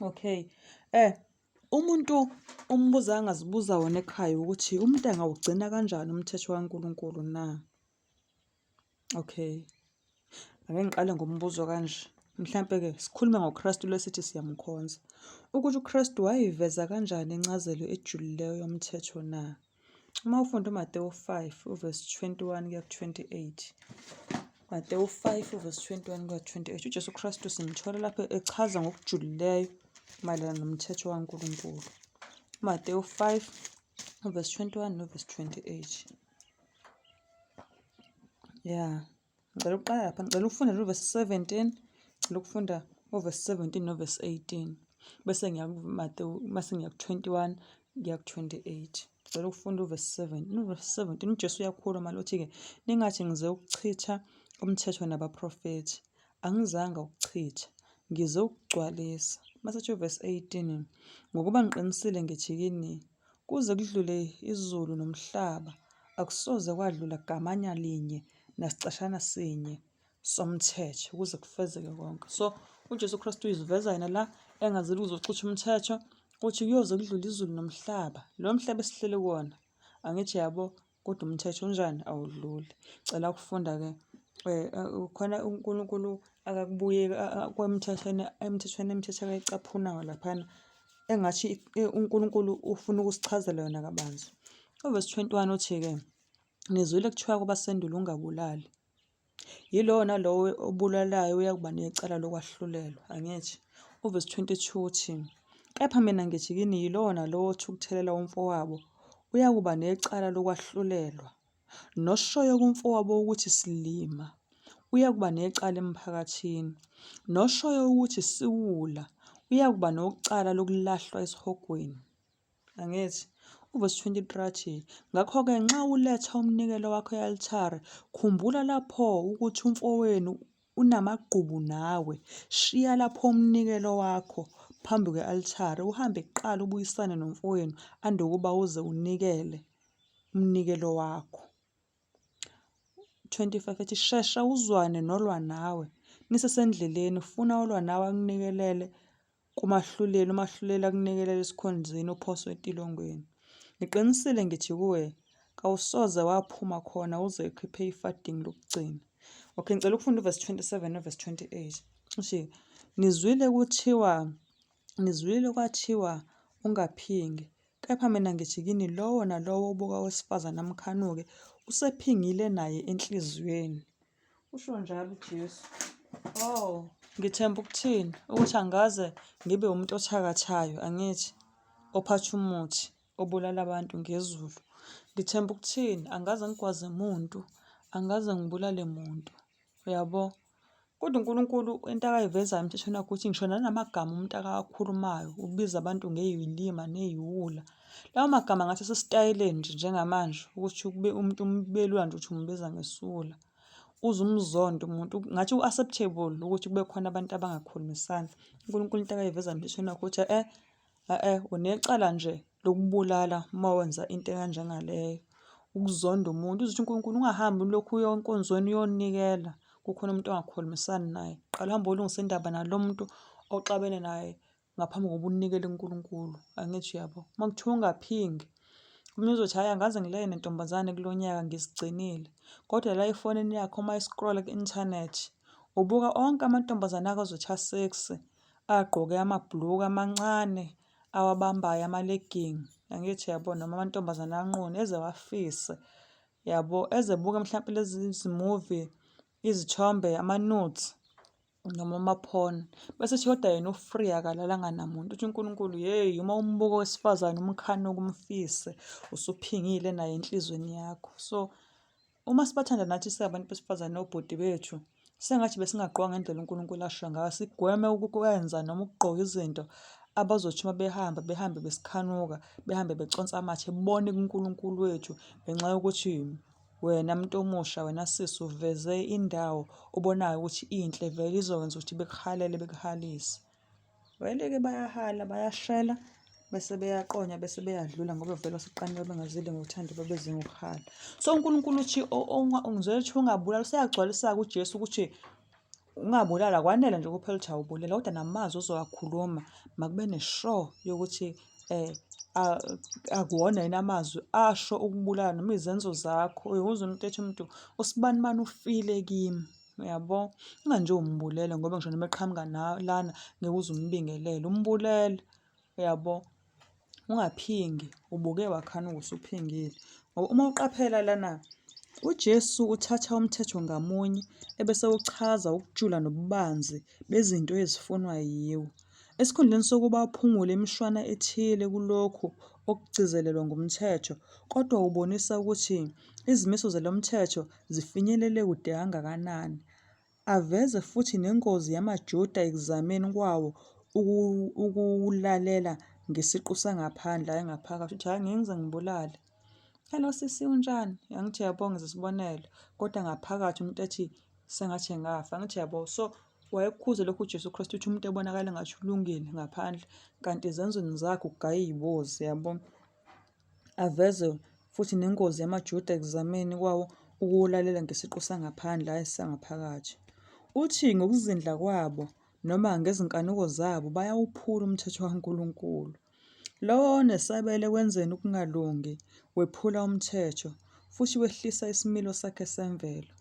Okay, Umuntu umbuzo angazibuza wona ekhaya ukuthi umuntu angawugcina kanjani umthetho kaNkulunkulu na? Okay. Ake ngiqale ngombuzo kanje. Mhlampe-ke sikhulume ngoKristu lesithi siyamkhonza. Ukuthi uKristu wayiveza kanjani incazelo ejulileyo yomthetho na? Uma ufunda uMatewu 5 uvesi 21 kuya ku-28. Matewu 5 uvesi 21 kuya ku-28. UJesu Kristu simthola lapho echaza ngokujulileyo mayelana nomthetho kaNkulunkulu. Matewu 5 uvesi 21 novesi 28. Yeah. Ngicela ukuqala lapha, ngicela ukufunda uvesi 17, ngicela ukufunda uvesi 17 novesi 18. Bese ngiya kuMatewu, mase ngiya ku-21, ngiya ku-28. Ngicela ukufunda uvesi 17. Uvesi 17 uJesu uyakhuluma uthi-ke, ningathi ngize ukuchitha umthetho nabaprofethi. Angizanga ukuchitha, ngize ukugcwalisa. Mase ethi uvesi 18, ngokuba ngiqinisile ngithi kini, kuze kudlule izulu nomhlaba, Akusoze kwadlula gamanya linye nasicashana sinye somthetho ukuze kufezeke konke. So uJesu Kristu uyiziveza yena la engazile ukuzochitha umthetho, uthi kuyoze kudlule izulu nomhlaba, lo mhlaba esihleli kuwona. Angithi yabo kodwa umthetho unjani awudluli. Cela ukufunda-ke um khona uNkulunkulu akakubuye kwemthethweni emthethweni imithetho akayicaphunayo laphana engathi uNkulunkulu ufuna ukusichazela yona kabanzi. Uvesi 21 uthi-ke, nizwile kuthiwa kwabasendulo ungabulali. Yilowo nalowo obulalayo uyakuba necala lokwahlulelwa, angithi? Uvesi 22 uthi, kepha mina ngithi kini yilowo nalowo othukuthelela umfowabo uyakuba necala lokwahlulelwa. Noshoyo kumfowabo ukuthi silima, uyakuba necala emphakathini. Noshoyo ukuthi siwula, uyakuba nocala lokulahlwa esihogweni. Angithi? Uvesi 23 athi, Ngakho-ke nxa uletha umnikelo wakho e-altare, khumbula lapho ukuthi umfowenu unamagqubu nawe. Shiya lapho umnikelo wakho phambi kwe-altare, uhambe kuqala ubuyisane nomfowenu andukuba uze unikele umnikelo wakho. 25 ethi shesha uzwane nolwa nawe nisesendleleni funa olwa nawe akunikelele kumahluleli umahluleli akunikelele esikhonzini uphoswe etilongweni ngiqinisile ngithi kuwe kawusoze waphuma khona uze ukhiphe ifadingi lokugcina okay ngicela ukufunda uvesi 27 novesi 28 uthi nizwile kuthiwa nizwile kwathiwa ungaphingi Kepha mina ngithi kini, lowo nalowo obuka owesifazane amkhanuke, usephingile naye enhliziyweni. Usho njalo uJesu. Oh, ngithemba ukuthini? Ukuthi angikaze ngibe umuntu othakathayo, angithi? Ophatha umuthi, obulala abantu ngezulu. Ngithemba ukuthini? Angikaze ngigwaze muntu, angikaze ngibulale muntu. Uyabo? Kodwa uNkulunkulu into akayivezayo emthethweni wakhe ukuthi ngisho nanamagama umuntu akawakhulumayo ubiza abantu ngey'lima ney'wula. Lawo magama ngathi asesitayeleni nje njengamanje ukuthi kube umuntu kube lula nje ukuthi umbiza ngesiwula. Uze umzonde umuntu ngathi ku-acceptable ukuthi kube khona abantu abangakhulumisani. UNkulunkulu into akayiveza emthethweni wakhe ukuthi eh E-e, unecala nje lokubulala uma wenza into ekanjengaleyo. Ukuzonda umuntu, uze uthi uNkulunkulu ungahambi ulokhu uya enkonzweni uyonikela kukhona umuntu ongakhulumisani naye. Qala uhambe uyolungisa indaba nalo muntu oxabene naye ngaphambi kokuba unikele kuNkulunkulu. Angithi uyabo? Uma kuthiwa ungaphingi, omunye uzothi hhayi angikaze ngilale nentombazane kulo nyaka ngizigcinile. Kodwa la efonini yakhe uma e-scroll-a ku-inthanethi, ubuka onke amantombazane akazothi a-sexy agqoke amabhuluku amancane awabambayo ama-legging, angithi uyabo noma amantombazane anqunu eze ewafise yabo, eze ebuka mhlampe lezi zimuvi, izithombe, ama-nudes noma ama-porn. Bese ethi kodwa yena u-free akalalanga namuntu. Uthi uNkulunkulu yeyi uma umbuka owesifazane umkhanuke umfise usuphingile naye enhlizweni yakho. So Uma sibathanda nathi singabantu besifazane nobhuti bethu, sengathi besingagqoka ngendlela uNkulunkulu asho ngayo, sigweme ukwenza noma ukugqoka izinto abazothi uma behamba behambe besikhanuka, behambe beconsa amathe bone kuNkulunkulu wethu ngenxa yokuthi wena muntu omusha, wena sisi uveze indawo obonayo ukuthi inhle vele izokwenza ukuthi bekuhalele bekuhalise. Vele-ke bayahala bayashela bese beyaqonya bese beyadlula ngoba vele baseqane babengazile ngothando babeze ngokuhala. So uNkulunkulu uthi ngizwela ukuthi ungabulala useyagcwalisa-ke uJesu ukuthi ungabulala kwanele nje kuphela ukuthi awubulele kodwa namazwi ozowakhuluma makube ne-sure yokuthi um akuwona yini amazwi asho ukubulala noma izenzo zakho. Uye uzwe umuntu ethi umuntu usibanibani ufile kimi. Uyabo? Unganje umbulele ngoba ngisho noma eqhamuka lana ngeke uze umbingelele, umbulele. Uyabo? Ungaphingi, ubuke wakhanuka usuphingile. Ngoba uma uqaphela lana, uJesu uthatha umthetho ngamunye ebese uchaza ukujula nobubanzi bezinto ezifunwa yiwo. Esikhundleni sokuba aphungule imishwana ethile kulokhu okugcizelelwa ngumthetho, kodwa ubonisa ukuthi izimiso zalo mthetho zifinyelele kude kangakanani. Aveze futhi nengozi yamaJuda ekuzameni kwawo ukuwulalela ngesiqu sangaphandle hhayi ngaphakathi. Uthi hhayi ngeke ngize ngibulale. Hello sisi unjani? Angithi uyabo ngenza isibonelo, kodwa ngaphakathi umuntu ethi sengathi engafa. Angithi uyabo? So wayekukhuza lokhu uJesu Kristu ukuthi umuntu ebonakala engathi ulungile ngaphandle kanti ezenzweni zakhe ugaya iy'bozi yabo. Aveze. futhi nengozi yamaJuda ekuzameni kwawo ukuwulalela ngesiqu sangaphandle hhayi sangaphakathi. Uthi ngokuzindla kwabo noma ngezinkanuko zabo bayawuphula umthetho kaNkulunkulu. Lowo onesabelo ekwenzeni ukungalungi wephula umthetho futhi wehlisa isimilo sakhe semvelo.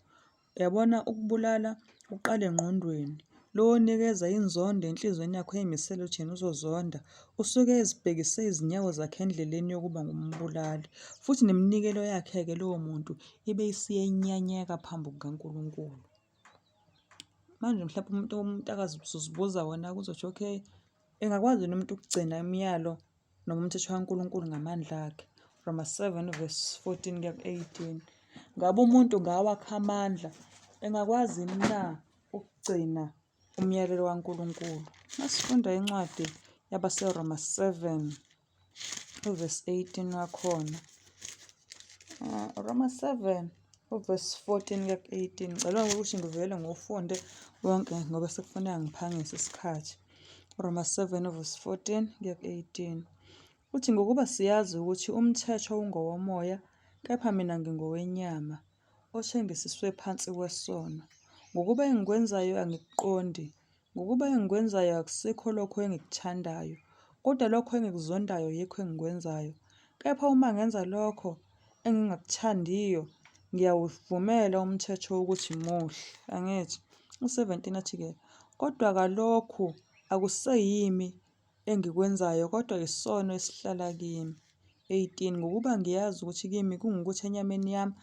Uyabona, ukubulala kuqala engqondweni. Lowo onikeza inzondo enhliziyweni yakhe oyimisele ukuthi yena uzozonda, usuke ezibhekise izinyawo zakhe endleleni yokuba ngumbulali. Futhi neminikelo yakhe-ke lowo muntu ibe isiyenyanyeka phambi kukaNkulunkulu. Manje mhlawumbe umuntu umuntu akazibuza wona kuzothi okay, engakwazi yini umuntu ukugcina imiyalo noma umthetho kaNkulunkulu ngamandla akhe? Roma 7 verse 14 kuya ku-18. Ngabe umuntu ngawakhe amandla engakwazi yini na ukugcina umyalelo kaNkulunkulu? Masifunda incwadi yabaseRoma 7 uvesi 18 wakhona. Roma 7 uvesi 14 kuya ku-18. Ngicela ukuthi ngivele ngiwufunde wonke ngoba sekufanele ngiphangise isikhathi. Roma 7 uvesi 14 kuya ku-18. Uthi ngokuba siyazi ukuthi umthetho ungowomoya, kepha mina ngingowenyama, othengisiswe phansi kwesono. Ngokuba engikwenzayo angikuqondi, Ngokuba engikwenzayo akusikho lokho engikuthandayo, kodwa lokho engikuzondayo yikho engikwenzayo. Kepha uma ngenza lokho engingakuthandiyo, ngiyawuvumela umthetho ukuthi muhle. Angithi? U-17 athi-ke, kodwa kalokhu akuseyimi engikwenzayo kodwa isono esihlala kimi. 18 ngokuba ngiyazi ukuthi kimi kungukuthi enyameni yami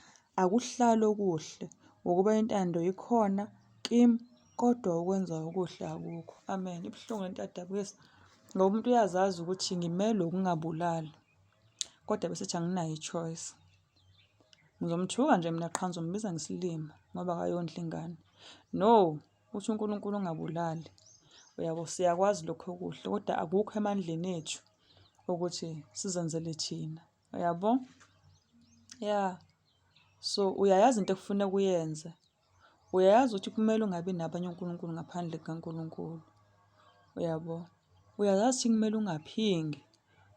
akuhlali okuhle, ngokuba intando ikhona kimi kodwa ukwenza okuhle akukho. Amen. Ibuhlungu lento iyadabukisa ngoba umuntu uyazazi ukuthi ngimelwe ukungabulali kodwa bese ethi anginayo i-choice. Ngizomthuka nje mina qha ngizombiza ngesilima ngoba akayondli ingane. No, Uthi uNkulunkulu ungabulali. Uyabo, siyakwazi lokho okuhle, kodwa akukho emandleni ethu ukuthi sizenzele thina. Uyabo? Ya. So uyayazi into ekufuneka uyenze. Uyayazi ukuthi kumele ungabi nabanye onkulunkulu ngaphandle kukaNkulunkulu. Uyabo? Uyazazi ukuthi kumele ungaphingi.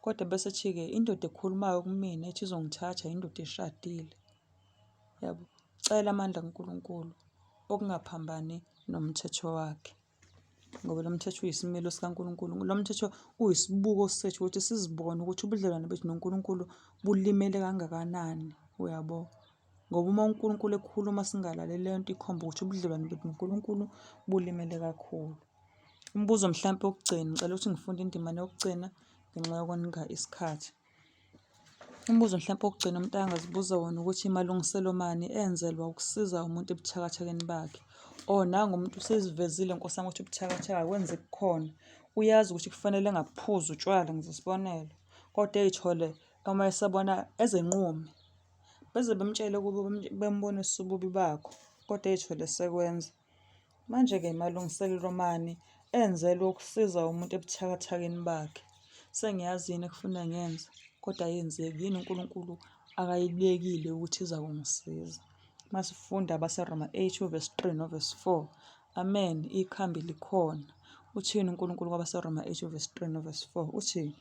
Kodwa bese ethi-ke indoda ekhulumayo kumina ethi izongithatha indoda eshadile. Yabo? Cela amandla kuNkulunkulu okungaphambani nomthetho wakhe. Ngoba lo mthetho uyisimilo sikaNkulunkulu. Lo mthetho uyisibuko sethu ukuthi sizibone ukuthi ubudlelwane bethu noNkulunkulu bulimele kangakanani. Uyabo? Ngoba uma uNkulunkulu ekhuluma singalaleli leyo nto ikhomba ukuthi ubudlelwane bethu noNkulunkulu bulimele kakhulu. Umbuzo mhlampe wokugcina, ngicela ukuthi ngifunde indimana yokugcina ngenxa yokonga isikhathi. Umbuzo mhlampe wokugcina umuntu angazibuza wona ukuthi malungiselo mani enzelwa ukusiza umuntu ebuthakathakeni bakhe. Oh nangu umuntu usezivezile nkosi yami ukuthi ubuthakathaka akwenzeki kukhona. Uyazi ukuthi kufanele engaphuzi utshwala ngisibonelo, kodwa ey'thole uma esebona ezenqume. Beze bemtshele ukuba bembonise ububi bakho, kodwa ey'thole esekwenza. Manje-ke malungiselelo mani enzelwe ukusiza umuntu ebuthakathakeni bakhe? Sengiyazi yini ekufuna ngiyenze, kodwa ayenzeki. Yini uNkulunkulu akayibekile ukuthi izakungisiza? Masifunda abaseRoma 8 uvesi 3 novesi 4. Amen, ikhambi likhona. Uthini uNkulunkulu kwabaseRoma 8 uvesi 3 novesi 4? Uthi,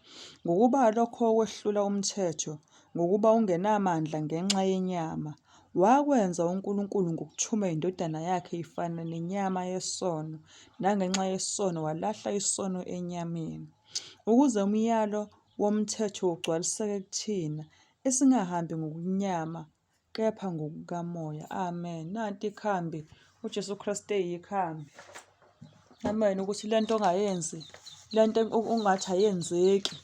ngokuba lokho okwehlula umthetho, ngokuba ungenamandla ngenxa yenyama, Wakwenza uNkulunkulu ngokuthuma iNdodana yakhe ifana nenyama yesono, nangenxa yesono walahla isono enyameni, ukuze umyalo womthetho ugcwaliseke kuthina, esingahambi ngokwenyama kepha ngokukaMoya. Amen. Nanti ikhambi, uJesu Kristu eyikhambi. Amen. Ukuthi lento ongayenzi, lento ongathi ayenzeki,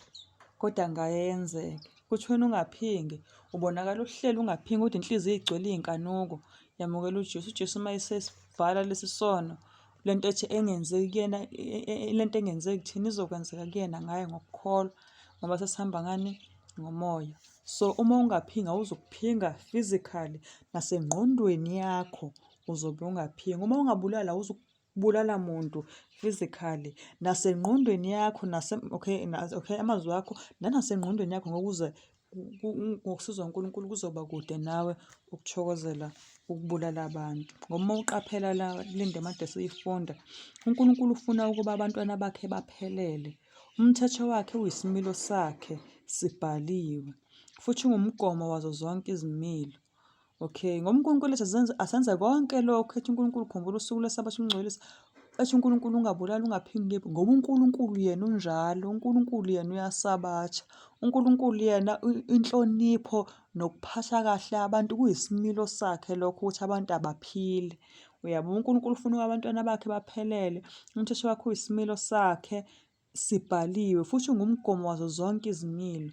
kodwa ngaye yenzeke. Kuthi wena ungaphingi, ubonakala uhleli ungaphingi kodwa inhliziyo igcwele iy'nkanuko. Yamukela uJesu. UJesu uma esesivala lesi sono, le nto ethi engenzeki kuyena, le nto engenzeki kuthina izokwenzeka kuyena ngaye ngokukholwa ngoba sesihamba ngani? Ngomoya. So uma ungaphingi awuzukuphinga physically nasengqondweni yakho uzobe ungaphingi. Uma ungabulali awuzukubulala muntu physically nasengqondweni yakho nase okay okay amazwi akho nanasengqondweni yakho ngokuze ngokusizwa uNkulunkulu kuzoba kude nawe ukuthokozela ukubulala abantu. Ngoba uma uqaphela la le ndima kade siyifunda, uNkulunkulu ufuna ukuba abantwana bakhe baphelele. Umthetho wakhe uyisimilo sakhe sibhaliwe. futhi ungumgomo wazo zonke izimilo. Okay, ngoba uNkulunkulu ethi asenze, asenze konke lokhu, ethi uNkulunkulu khumbula usuku lweSabatha ungcwelise, ethi uNkulunkulu ungabulali, ungaphingi, ngoba uNkulunkulu yena unjalo, uNkulunkulu yena uyasabatha, uNkulunkulu yena inhlonipho nokuphatha kahle abantu kuyisimilo sakhe lokho ukuthi abantu abaphile. Uyabo, uNkulunkulu ufuna abantwana bakhe baphelele, umthetho wakhe uyisimilo sakhe, sibhaliwe futhi ungumgomo wazo zonke izimilo.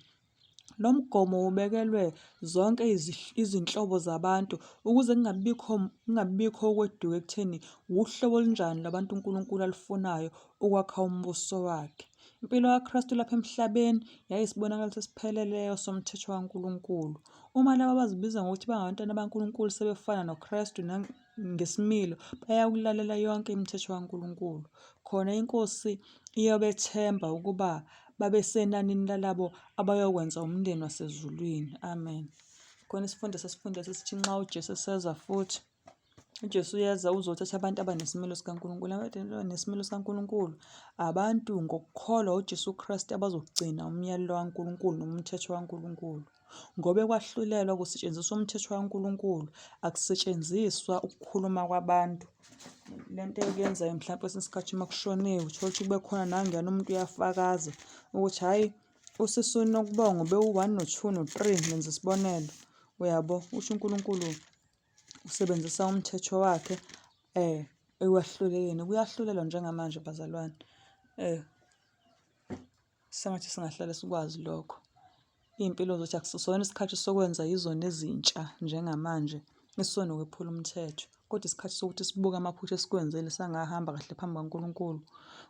Lo mgomo ubekelwe zonke izinhlobo zabantu ukuze kungabibikho kungabibikho ukweduka ekutheni wuhlobo olunjani lwabantu uNkulunkulu alufunayo ukwakha umbuso wakhe. Impilo kaKristu lapha emhlabeni yayisibonakaliso esipheleleyo somthetho kaNkulunkulu. Uma labo abazibiza ngokuthi bangabantwana baNkulunkulu sebefana noKristu ngesimilo, bayakulalela yonke imithetho kaNkulunkulu. Khona iNkosi iyobethemba ukuba babesenanini lalabo abayokwenza umndeni wasezulwini. Amen. Khona isifundo sesifunda sesithi nxa uJesu eseza futhi uJesu uyeza uzothatha abantu abanesimilo sikaNkulunkulu. Abantu abanesimilo sikaNkulunkulu abantu ngokukholwa uJesu Kristu abazogcina umyalelo kaNkulunkulu noma umthetho kaNkulunkulu. Ngoba ekwahlulelwa kusetshenziswa umthetho kaNkulunkulu, akusetshenziswa ukukhuluma kwabantu. Le nto ekuyenzayo mhlawumpe kwesinye isikhathi uma kushoniwe uthole ukuthi kube khona nangiyana umuntu uyafakaza ukuthi hhayi usisi uNokubonga ubewu-one no-two no-three ngenza isibonelo, uyabo? Usho uNkulunkulu usebenzisa umthetho wakhe ekwahluleleni. Kuyahlulelwa njengamanje bazalwane. Sengathi singahlale sikwazi lokho. Iy'mpilo zethu akusisona isikhathi sokwenza izono ezintsha njengamanje, isono ukwephula umthetho, kodwa isikhathi sokuthi sibuke amaphutha esikwenzile sangahamba kahle phambi kukaNkulunkulu,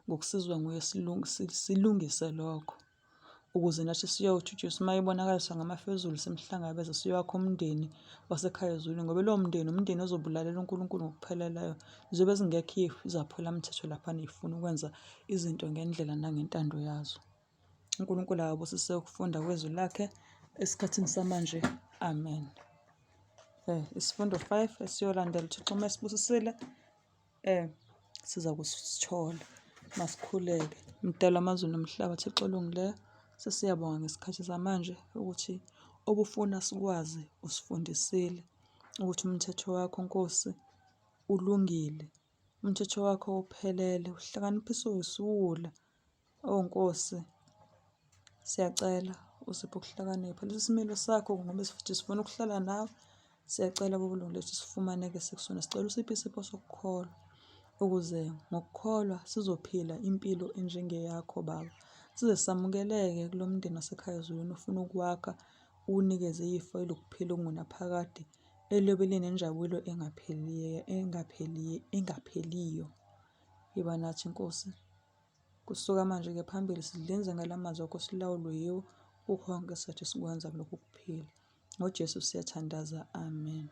ngokusizwa nguye silungise lokho. Ukuze nathi siyothi uJesu uma ebonakaliswa ngamafu ezulu simhlangabeze siyoyakha umndeni wasekhaya ezulwini, ngoba lowo mndeni umndeni ozobulalela uNkulunkulu ngokupheleleyo. Ziyobe zingekho izaphulamthetho laphana ey'funa ukwenza izinto ngendlela nangentando yazo. UNkulunkulu akabusise ukufunda kwezwi lakhe esikhathini samanje. Amen. Isifundo 5 esiyolandela uThixo uma esibusisile siza kusithola. Masikhuleke. Mdali wamazulu nomhlaba, Thixo olungileyo, sesiyabonga ngesikhathi samanje ukuthi obufuna sikwazi usifundisile ukuthi umthetho wakho Nkosi ulungile. Umthetho wakho uphelele, uhlakaniphiswe isiwula. Oh Nkosi, siyacela usiphe ukuhlakanipha. Lesi similo sakho ngoba futhi sifuna ukuhlala nawe. Siyacela baba olungileyo ukuthi sifumaneke sikusona. Sicela usiphe isipho sokukholwa ukuze ngokukholwa sizophila impilo enjengeyakho Baba. Size samukeleke kulo mndeni wasekhaya ezulwini ofuna ukuwakha uwunikeze ifa elokuphila okungunaphakade. Eliyobe linenjabulo engapheliyo. Yiba nathi Nkosi. Kusuka manje kuya phambili sidlinze ngalamazwi akho silawulwe yiwo kukho konke esizathi sikwenza kulokhu kuphila. NgoJesu siyathandaza. Amen.